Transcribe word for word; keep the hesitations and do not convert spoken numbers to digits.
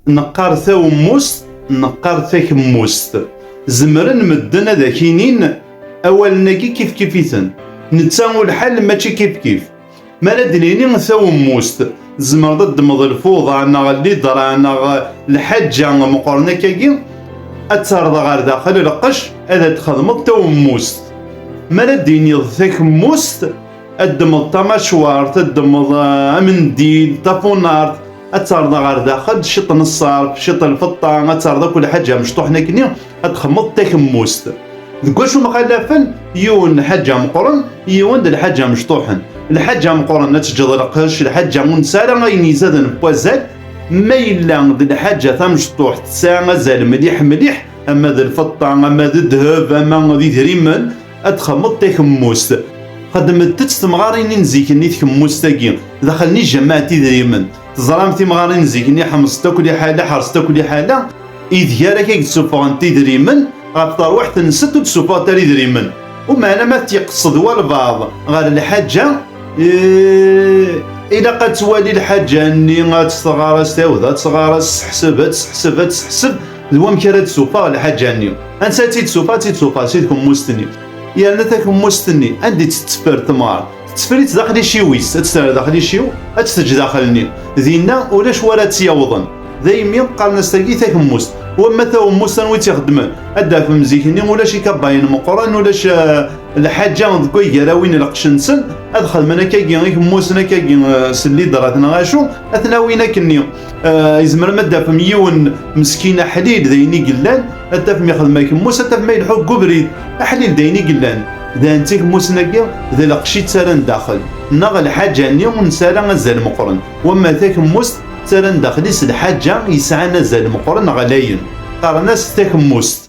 Neqqar tawemmust, neqqar takemmust. Zemren medden ad ak-inin awalen-agi kifkif-iten. Netta u lḥal mačči kifkif. Mi ara d-nini tawemmust, tzemreḍ ad d-ddmeḍ lfuḍa neɣ lidra neɣ lḥaǧa meqqren akkagi, ad terreḍ ɣer daxel lqecc, ad d-txedmeḍ tawemmust. Mi ara d-tiniḍ takemmust, ad ddmeḍ tamacwart, ad ddmeḍ, eh, amendil, tafunart, ad terreḍ ɣer daxel ciṭ n ṣṣerf, ciṭ n lfeṭṭa, ad terreḍ akk lḥaǧa mecṭuḥen akkenni, ad txedmeḍ takemmust. Deg wacu mxalafen? Yiwen lḥaǧa meqqren, yiwen d lḥaǧa mecṭuḥen. Lḥaǧa meqqren ad teǧǧeḍ lqecc, lḥaǧa ur nesɛi ara ayen izaden n wazal. Ma yella d lḥaǧa tamecṭuḥt tesɛa azal mliḥ mliḥ, ama d lfeṭṭa, ama d ddheb, ama d idrimen, ad txedmeḍ takemmust. Xedment-tt temɣarin n zik-nni tkemmust-agi, daxel n ijamaɛt idrimen. Teẓram timɣarin n zik-nni ḥemmsent akk liḥala, ḥersent akk liḥala, ideg ara k-id-ssuffɣent idrimen, ɣef terwiḥt-nsent ur d-ssuffɣent ara idrimen. Umeɛna ma t-iqsed walbeɛḍ ɣer lḥaǧa, eh, ilaq ad twali lḥaǧa-nni, ad tt-tɣar, ad tt-tawed, ad tt-tɣar, ad tesseḥseb, ad tesseḥseb, ad tesseḥseb, d wamek ara d-tsuffeɣ lḥaǧa-nni. Ansa ad tt-id-suffeɣ? Ad tt-id-suffeɣ si tkemmust-nni. Yerna takemmust-nni, anda i tt-tetteffer temɣart? Tetteffer-itt daxel iciwi-s, ad tt-terr daxel iciw, ad tt-teǧǧ daxel-nni. Dinna ulac wara tt-yawḍen. Daymi qqaren-as tagi takemmust. Wamma tawemmust anwa i tt-ixeddmen? Ad d-tafem zik-nni ulac ikabayen meqqren, ulac, eh, lḥaǧa deg way gar-awen lqecc-nsen, ad xedmen akkagi ikemmusen akkagi, eh, s llidrat neɣ acu, ad ten-awin akkenni. Eh, izmer ma d-tafem yiwen meskin aḥlil d ayen i yellan, ad tafem ixdem akemmus, ad tafem ma ileḥḥu deg ubrid, aḥlil d ayen i yellan. Dan tikemmusen-agi d lqecc i ttarran daxel, neɣ lḥaǧa-nni ur nesɛi ara azal meqqren. Wamma takemmust, ttarran daxel-is lḥaǧa yesɛan azal meqqren ɣlayen. Qqaren-as takemmust.